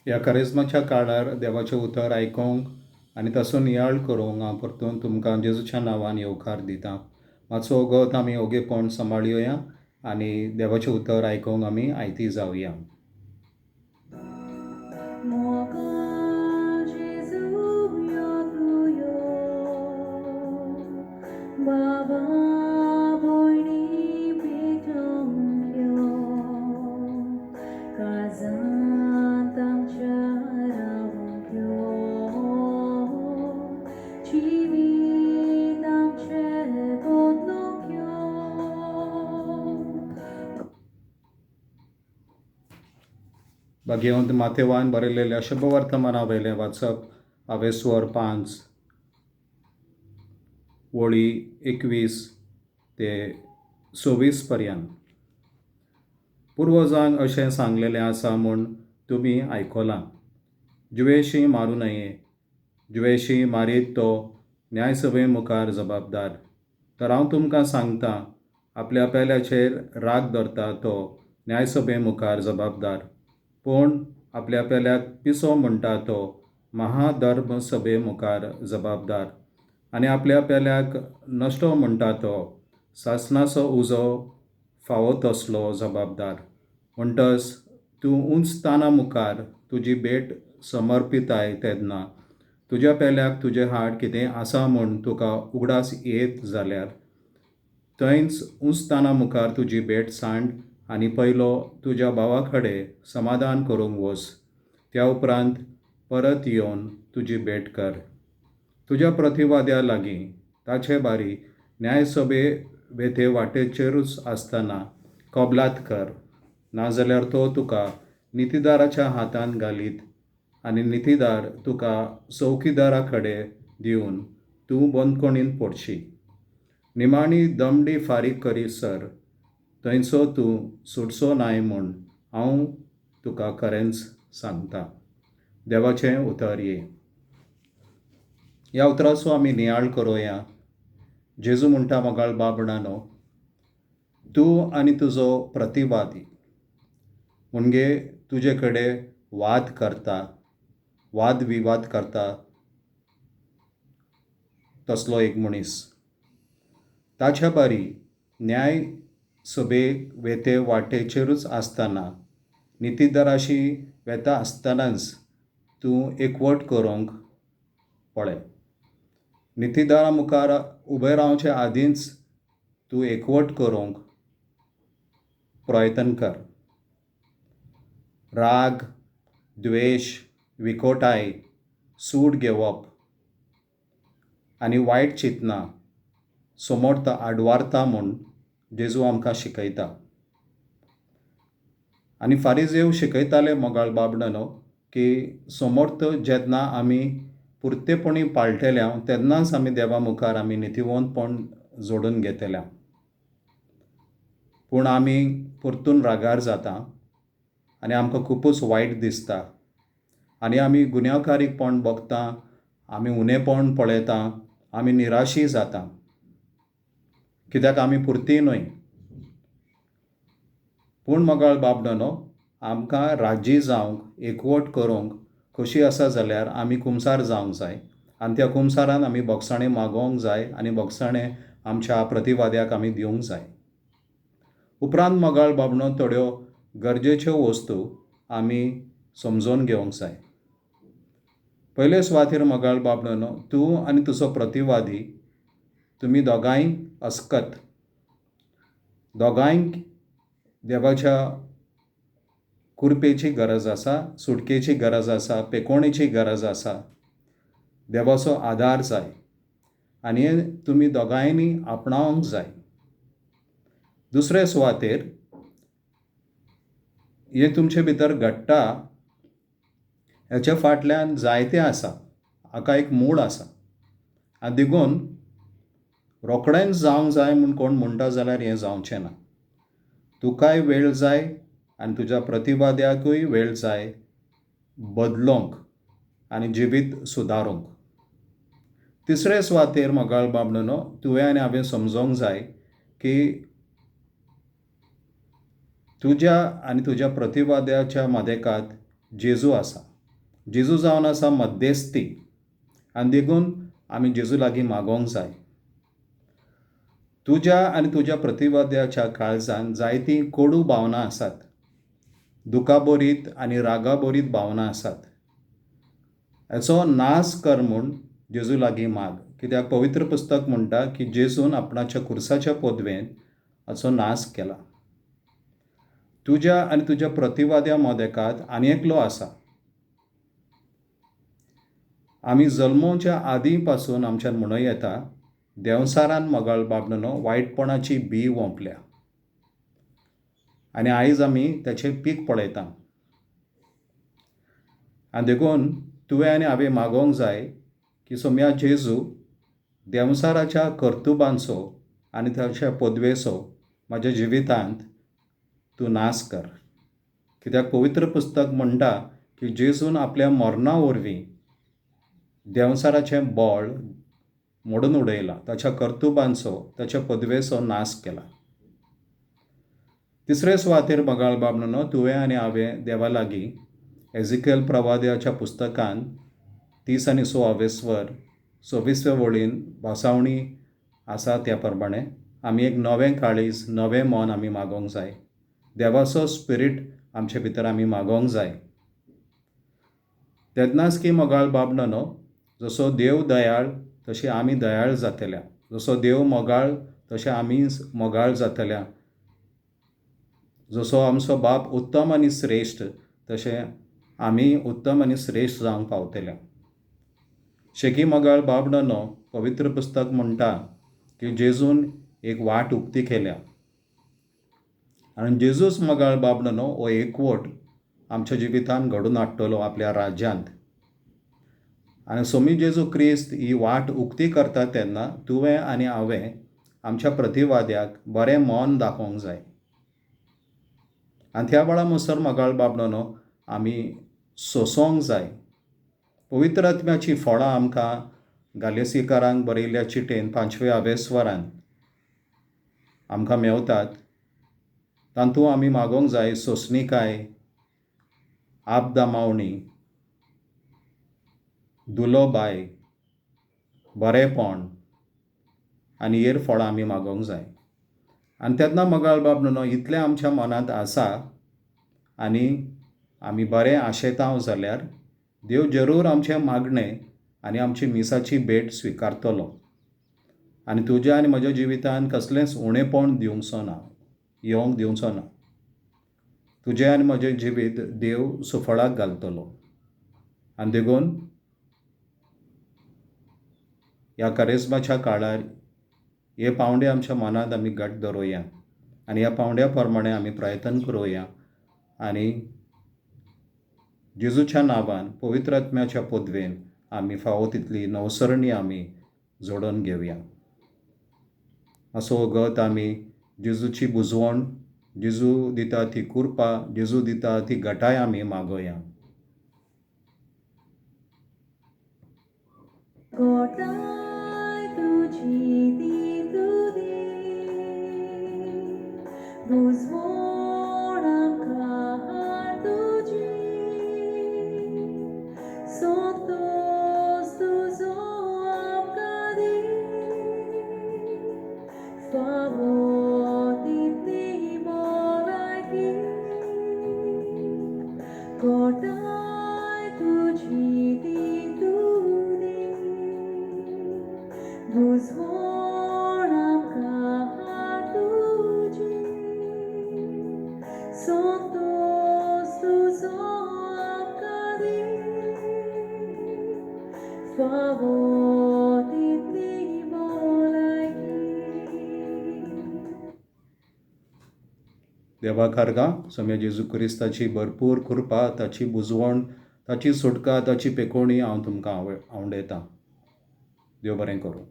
ह्या करेज्माच्या काळार देवाचें उतर आयकूंक आनी ताचो नियाळ करूंक हांव परतून तुमकां जेजूच्या नांवान येवकार दितां. मातसो वगत आमी ओगेपण सांबाळुया आनी देवाचें उतर आयकूंक आमी आयती जावया. मोगाळ जेजू यो तूं यो, बाबा भयणी भेटोवंक यो, काळजांत आमच्या रावंक यो, जिवीत आमचें बदलूंक यो. भाग्यवंत माथेवान बरयलेल्या शुभवर्तमाना वयलें वाचप हांवें 5 वळी 21 ते 26 पर्यंत. पुर्वजांक अशें सांगलेलें आसा म्हूण तुमी आयकलां, जुवेशी मारूं नये, जुवेशी मारीत तो न्यायसभे मुखार जबाबदार. तर हांव तुमकां सांगता, आपल्या पेल्याचेर राग धरता तो न्यायसभे मुखार जबाबदार, पूण आपल्या पेल्याक पिसो म्हणटा तो महाधर्म सभे मुखार जबाबदार, आनी आपल्या पेल्याक नश्टो म्हणटा तो सासणाचो उजो फावो तसलो जबाबदार. म्हणटच तूं उंच ताना मुखार तुजी भेट समर्पिताय तेन्ना तुज्या पेल्याक तुजें हाड कितें आसा म्हूण तुका उगडास येत जाल्यार थंयच उंच ताना मुखार तुजी भेट सांड आनी पयलो तुज्या भावा कडेन समाधान करूंक वच, त्या उपरांत परत येवन तुजी भेट कर. तुज्या प्रतिवाद्या लागीं ताचे बारी न्यायसभे वेते वाटेचेरूच आसतना कबलात कर, नाजाल्यार तो तुका नितीदाराच्या हातांत घालीत आनी नितीदार तुका चौकीदारा कडेन दिवन तूं बंदखणींत पडशी. निमाणी दमडी फारीक करीसर थंयचो तूं सुटचो नाय म्हूण हांव तुका खरेंच सांगता. देवाचें उतर ये. ह्या उतराचो आमी नियाळ करुया. जेजू म्हणटा, मोगाळ बाबणानो, तूं आनी तुजो प्रतिवादी म्हणजे तुजे कडेन वाद करता, वाद विवाद करता तसलो एक मनीस, ताच्या बारी न्याय सभेक वेते वाटेचेरूच आसतना नितीदाराशी वेता आसतनाच तूं एकवट करूंक पळय. नितीदारा मुखार उबें रावचे आदींच तूं एकवट करूंक प्रयत्न कर. राग, द्वेश, विकोटाय, सूड घेवप आनी वायट चिंतना समर्थ आडवारता म्हूण जेजू आमकां शिकयता. आनी फारीजेव शिकयताले मोगाळ बाबडानो की समर्थ जेन्ना आमी पुर्तेपणी पाळटेले तेन्नाच आमी देवा मुखार आमी नितीवंतपण जोडून घेतले. पूण आमी परतून रागार जाता आनी आमकां खुबूच वायट दिसता आनी आमी गुन्यांवकारीपण भोगता, आमी उणेपण पळयता, आमी निराशी जाता, कित्याक आमी पुरती न्हय. पूण मोगाळ बाबडानो, आमकां राजी जावंक, एकवट करूंक खोशी आसा जाल्यार आमी कुमसार जावंक जाय आनी त्या कुमसारान आमी बोगसाणें मागोवंक जाय आनी बोगसाणें आमच्या प्रतिवाद्याक आमी दिवंक जाय. उपरांत मोगाळ बाबणो, थोड्यो गरजेच्यो वस्तू आमी समजून घेवंक जाय. पयले सुवातेर मोगाळ बाबडानो, तूं आनी तुजो प्रतिवादी तुमी दोगांय अस्कत, दोगांयक देवाच्या कुरपेची गरज आसा, सुटकेची गरज आसा, पेकोणेची गरज आसा, देवाचो आदार जाय आनी तुमी दोगांयनी आपणावंक जाय. दुसरे सुवातेर हें तुमचे भितर घडटा हेच्या फाटल्यान जायतें आसा, हाका एक मूळ आसा आनी देखून रोखडेंच जावंक जाय म्हूण कोण म्हणटा जाल्यार हें जावचें ना. तुकाय वेळ जाय आनी तुज्या प्रतिवाद्याकूय वेळ जाय बदलोंक आनी जिवीत सुदारूंक. तिसरे सुवातेर मोगाळ बाबडनो, तुवें आनी हांवें समजोंक जाय की तुज्या आनी तुज्या प्रतिवाद्याच्या मादेकात जेजू आसा. जेजू जावन आसा मध्यस्थी आनी देखून आमी जेजू लागीं मागोवंक जाय. तुज्या आनी तुज्या प्रतिवाद्याच्या काळजांत जायतीं कोडू भावनां आसात. दुखाभरीत आनी रागाभरीत भावनां आसात. हाचो नाश कर म्हूण जेजू लागीं माग. कित्याक पवित्र पुस्तक म्हणटा की जेजून आपणाच्या खुर्साच्या पदवेन हाचो नाश केला. तुज्या आनी तुज्या प्रतिवाद्या मदेकात आनी एकलो आसा. आमी जल्मोवच्या आदीं पासून आमच्यान म्हणूं येता, देंवचारान मोगाळ बाबडनो वायटपणाची बी ओंपल्या आनी आयज आमी ताचें पीक पळयता. आनी देखून तुवें आनी हांवें मागोवंक जाय की सोम्या जेजू, देंवचाराच्या कर्तुबांचो आनी ताच्या पदवेचो म्हज्या जिवितांत तूं नाश कर. कित्याक पवित्र पुस्तक म्हणटा की जेजून आपल्या मरणा वरवीं देंवचाराचें बळ मोडून उडयलां, ताच्या कर्तुबांचो, ताच्या पदवेचो नाश केला. तिसरे सुवातेर मोगाळ बाबनो, तुवें आनी हांवें देवा लागीं एजिकेल प्रवाद्याच्या पुस्तकांत 30 आनी 26 26 वळीन भासावणी आसा त्या प्रमाणे आमी एक नवें काळीज, नवें मन आमी मागोवंक जाय. देवाचो स्पिरीट आमचे भितर आमी मागोवंक जाय. तेन्नाच की मोगाळ बाबनो, जसो देव दयाळ तशें आमी दयाळ जातल्या, जसो देव मोगाळ तशें आमी मोगाळ जातल्या, जसो आमचो बाप उत्तम आनी श्रेश्ठ तशें आमी उत्तम आनी श्रेश्ठ जावंक पावतल्या. शेकी मोगाळ बाबडनो, पवित्र पुस्तक म्हणटा की जेजून एक वाट उक्ती केल्या आनी जेजूच मोगाळ बाबडनो हो एकवट आमच्या जिवितांत घडून हाडटलो आपल्या राज्यांत. आनी सोमी जेजू क्रिस्त ही वाट उक्ती करता तेन्ना तुवें आनी हांवें आमच्या प्रतिवाद्याक बरें मन दाखोवंक जाय. आनी त्या वेळा म्हणसर मोगाळ बाबडनो आमी सोंसोंक जाय. पवित्र आत्म्याचीं फळां आमकां गालेसीकारांक बरयल्ल्या चिटेन 5व्या आवेस्वरान आमकां मेवतात. तातूंत आमी मागोवंक जाय सोंसणीकाय, आपदामावणी, दुलोबाय, बरेंपण आनी हेर फळां आमी मागोवंक जाय. आनी तेन्ना मोगाळ बाबनो, इतलें आमच्या मनांत आसा आनी आमी बरें आशेतांव जाल्यार देव जरूर आमचें मागणें आनी आमची मिसाची भेट स्विकारतलो आनी तुज्या आनी म्हज्या जिवितांत कसलेंच उणेपण दिवचो ना, येवंक दिवचो ना. तुजें आनी म्हजें जिवीत देव सुफळाक घालतलो. आनी देखून ह्या करेज्माच्या काळार हे पांवडे आमच्या मनांत आमी घट दवरुया आनी ह्या पांवड्या प्रमाणे आमी प्रयत्न करुया आनी जेजूच्या नांवान पवित्र आत्म्याच्या पदवेन आमी फावो तितली नवसरणी आमी जोडून घेवया. असो गत आमी जेजूची बुजवण, जेजू दिता ती कृपा, जेजू दिता ती घटाय आमी मागोया. गोटाय तुजी ती तुदी बुजवण आमकां तुजी, संतोस तुजो आमकां दी, फावो तितली भलायकी. गोटाय तुजी ती तुदी बुजवण आमकां तुजी, संतोस तुजो आमकां दी, फावो तितली भलायकी. देवा कारगा सोम्या जेजू क्रिस्ताची भरपूर कृपा, ताची बुजवण, ताची सुटका, ताची पेकोणी हांव तुमकां आवडयतां. देव बरें करूं.